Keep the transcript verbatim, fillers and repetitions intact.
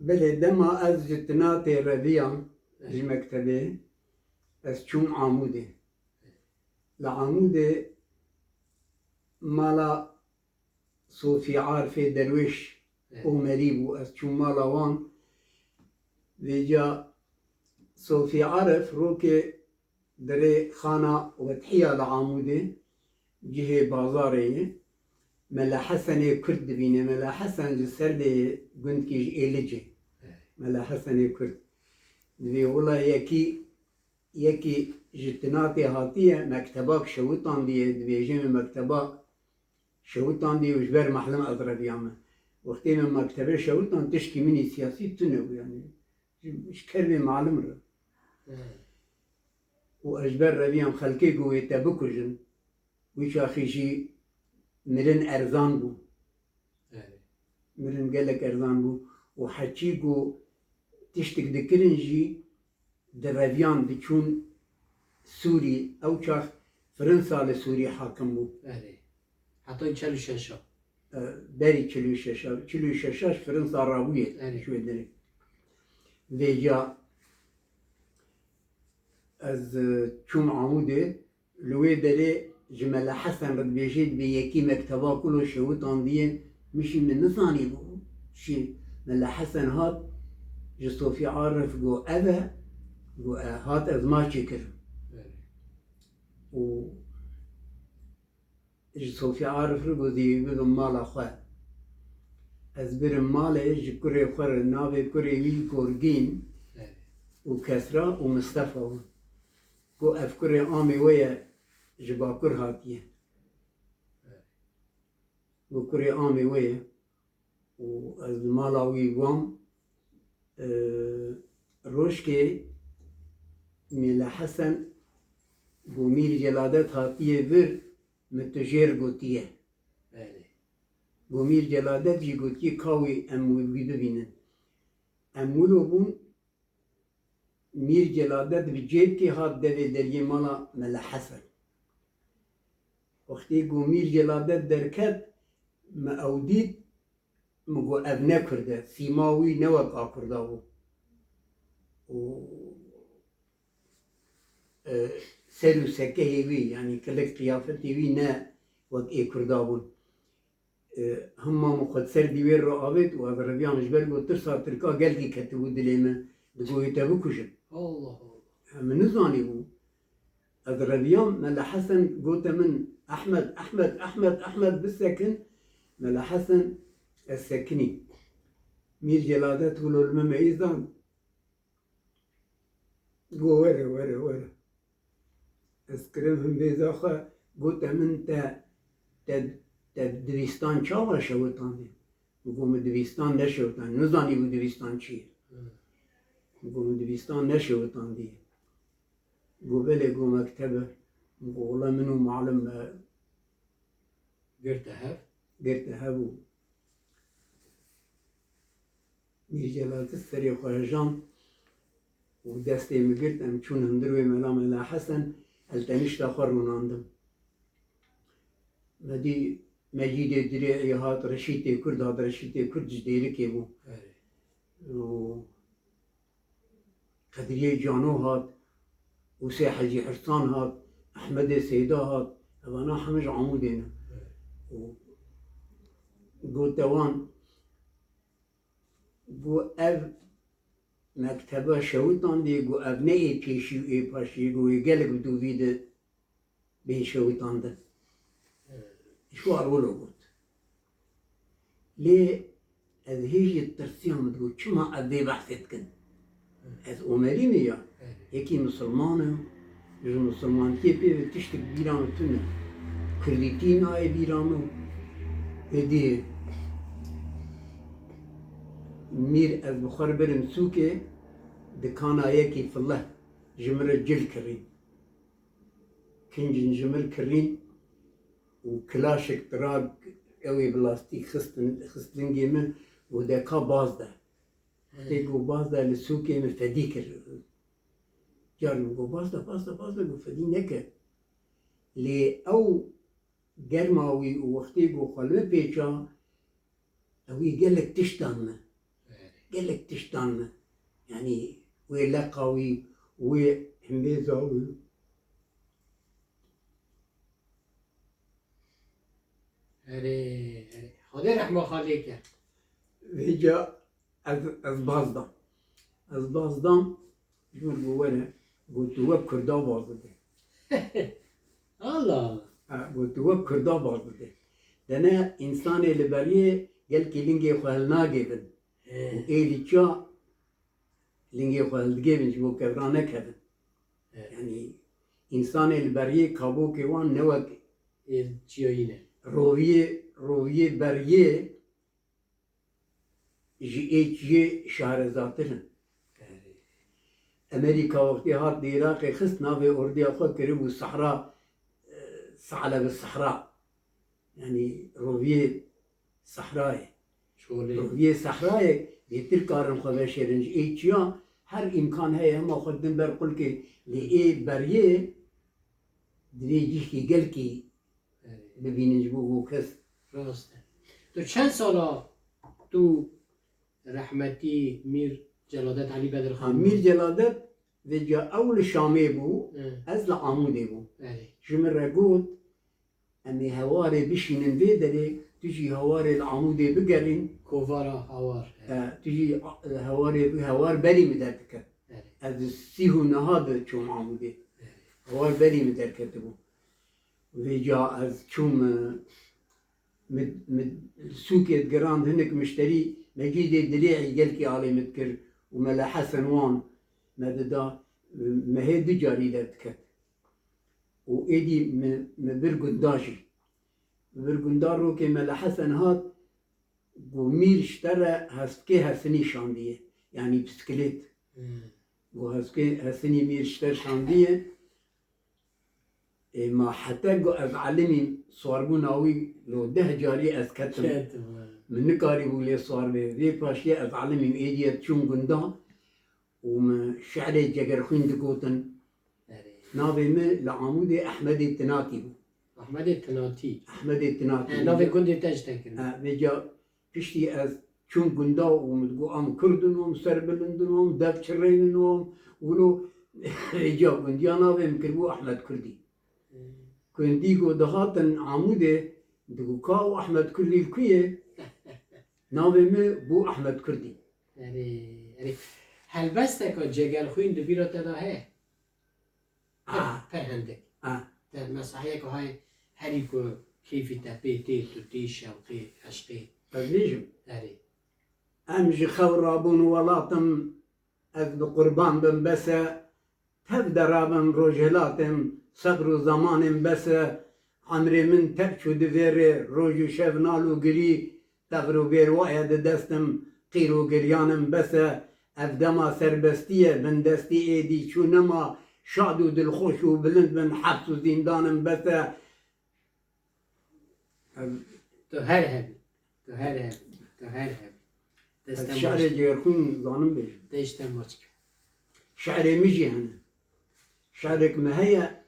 Belê, dema ez ji Tinatê reviyam, ji mektebê, ez çûm Amûdê. Li Amûdê mala Sofî Arifê Derwêş Omerî bû. Ez çûm mala wan. Vêca Sofî Arif rokê di rê xana Wethiya li Amûdê, cihê bazarê ye. Mela Hesenê Kurd dibîne. Mela Hesen ji Serdê ye, gundkî ji Êlicê. Mela Hesenê Kurd. Divê wila yekî, yekî ji Tinatê hatiye, mekteba şewitandiye, dibêje min mekteba şewitandiye û ji ber malim ez reviyame. Wextê min mektebe şewitan, tişkî min î siyasî tune bû, yanî ji, ji kermê malim re. Û ez ji ber reviyam, xelkê got wê te bikujin. Wî çaxî jî mirin erzan bû. Mirin gelek erzan bû. Û heçî got tiştik dikirin jî, direviyan diçûn Sûrî. Ew çax Fransa li Sûrî hakim bû. Belê. Heta çel û şeş a. E, berî çil û şeş a. Çil û şeş a ji Fransa rabûye. Belê. Ji wê derê. Vêca ez, e, çûm Amûdê. Li wê derê ji Mela Hesen re dibêje, dibê yekî mekteba kulo şewitandiye, min jî min nizanîbû. Şî Mela Hesen hat, ji Sofî Arif got ev e, got e, hat ez maçê kirim. Belê. Û ji Sofî Arif re got, dê bibim mala xwe. Ez birim malê, ji kurê xwe re, navê kurê wî Gorgîn Belê. Û Kesra û Mistefa bûn. Got, ev kurê amê we ye, ji Bakur hatiye. Got, kurê amê we ye. Û ez li mala wî bûm, e, rojkê Mela Hesen got, Mîr Celadet hatiye vir, min tu jê re gotiye. Belê. Got, Mîr Celadet jî gotiye, ka wî em wî bibînin. Em wilo bûn, Mîr Celadet bi cêbkê hat devê deriyê mala Mela Hesen. Wextê ku Mîr Celadet derket, me ew dît, min got, ev ne Kurd e, sîma wî ne wek a Kurda bû. Û, e, ser û sekehê wî, yanî kilik qiyafetê wî ne wek ê Kurda bûn. E, hema min xwe ser dîwêr re avêt û ez reviyam, ji ber ku tirsa Tirka gelkî ketibû dilê min, digot wê te bikujin. Allah Allah. Min nizanîbû. Ez reviyam, Mela Hesen gote min, Ehmed, Ehmed, Ehmed, Ehmed, bisekin. Mela Hesen, ez sekinî. Mîr Celadet wilo li min meyîz da, Got, were, were, were. Ez kirim himbêza xwe, gote min, te, te, te dibistan çawa şewitandî? Min got, min dibistan neşewitandî. Nizanîbû dibistan çi ye. Min got, min dibistan neşewitandî. Got, belê, got, mektebe. Min got, wela min û malim me girte hev. Girte hev û Mîr Celadet serê xwe hejand û destê min girt, em çûn hundir wê mela, Mela Hesen, ez tenişta xwe rûnandim. Me dî Mecîdê Dirê'î hat, Reşîtê Kurd hat, Reşîtê Kurd ji Dêrikê bû. Erê. Û Qedriyê Cano hat, Ûsê Hecî Hirsan hat, Ehmedê Seyda hat, evana hemî ji Amûdê ne. Û gote wan, got, ev mekteba şewitandê, got, ev ne ê pêşî û ê paşî ye, got, wê gelek bi dûvî de bê şewitandin. Ji xwe wilo got. Lê ez hê jî tirsiyam, min digot, çima ev vê behsê dikin? Ez Omerî me ya, yekî misilman e, ji misilmantiyê pê ve tiştek bîra min tune. Kurdîtî nayê bîra min. Êdî mîr ez bi xwe re birim sûkê, dikana yekî fileh ji min re cil kirîn. Kincin ji min kirîn û kilaşek tirag ew ê bi lastîk xistin, xist lingê min û de, ka baz de. Wextê ku baz de, li sûkê min fedî kir. Car min got, baz de, baz de, baz de, got, fedî neke. Lê ew germa wî û wextê ku xwe li min pêça, ewî gelek tişt dan min. Erê. gelek tiştan min. Yanî wê leqa wî, wê hembêza wî. Erê, erê. Xwedê rehma xalê ke. Vêca ez, ez baz dam. Ez baz dam, ji min got were, got tu wek Kurda baz dide. Allah Allah. Ha, got tu wek Kurda baz dide. Dene însanê li beriyê gelkî lingê xwe hilnagêvin. Û êdî çiya lingê xwe hildigêvin ji bo kevra nekevin. Evet. Yanî însanê li beriyê kabokê wan ne wek Ê çiyayî ne. roviyê, roviyê beriyê ji ê çiyê şarezatir in. Emerîka wextê hat li Iraqê xist navê ordiya xwe kiribû Sahra, e, Sa'leb Sahra. Yanî roviyê Sahrayê. Çolê. Roviyê Sahrayê bêtir karin xwe veşêrin ji ê çiya her îmkan heye hema xwe din ber qulkê lê ê beriyê divê cîhkî gelkî Erê. bibînin ji bo ku kes. Rast e. Tu çend sala tu rehmetî Mîr Celadet Elî Bedirxan? Ha, Mîr Celadet vêca ew li Şamê bû, Hı. ez li Amûdê bûm. Erê. Ji min re got, em ê hewarê bişînin vê derê, tu jî hewarê li Amûdê bigerîn. Kovara Hawar. E, tu jî, e, hewarê, hewar berî min derdiket. Erê. Ez sîh û neha de çûm Amûdê. Hewar berî min derketibû. Vêca ez çûm, e, min, min sûkê digirand hinek mişterî, Mecîdê Dilê'î gelkî alê min dikir û Mele Hesen wan me dida, e, mehê du carî derdiket. Û êdî min, min bir gunda jî. Min bir gunda rokê Mele Hesen hat, got Mîr ji te re heskê Hesinî şandiye. Yanî bisiklet. Hı. Got heskê Hesinî Mîr ji te şandiye. Ê ma hete got ez elimîm, swarbûna wî lo deh carî ez ketim. Ketim, ha. Min nikarîbû lê swar bê. Vê paşiyê ez elimîm, êdî ez çûm gunda û min şi'rê Cegerxwîn digotin. Erê. Navê min li Amûdê Ehmedê Tinatî bû. Ehmedê Tinatî. Ehmedê Tinatî. He, navê gundê te ji te kirin. Ha, vêca piştî ez çûm gunda û min digot em Kurd in, em serbilind in, em dev çirênin, em wilo vêca gundiya navê min kiribû Ehmed Kurdî. Kurdî ku dihatin Amûdê, digot ka û Ehmed Kurdî li ku ye? Navê min bû Ehmed Kurdî. Erê, erê. Helbesteka Cegerxwîn di bîra te de heye? Ah. Pir hindik. Ah. Te mesahiyek hay herî ku keyfî te pê tê, tu tê şewqê, eşqê. Ez bêjim. Erê. Em ji xew rabûn welatim, ez bi qurban bim bes e. Tev de rabim rojhilatim, sebr û zemanên bes e. Emrê min tev çû di vê rê, roj û şev nal û girî, tevr û bêrwaye di destim, qîr û giryanim bes e. Ev dema serbestî ye, bindestî êdî çû nema, şad û dilxweş û bilind bin, heps û zîndanim bes e. Ev Tu her hebî. Tu her hebî. Tu her hebî. Ez Destê şi'rê maç. Cegerxwîn zanim bêjim. Destê maç. Şi'rê min jî hene. Şi'rek min heye,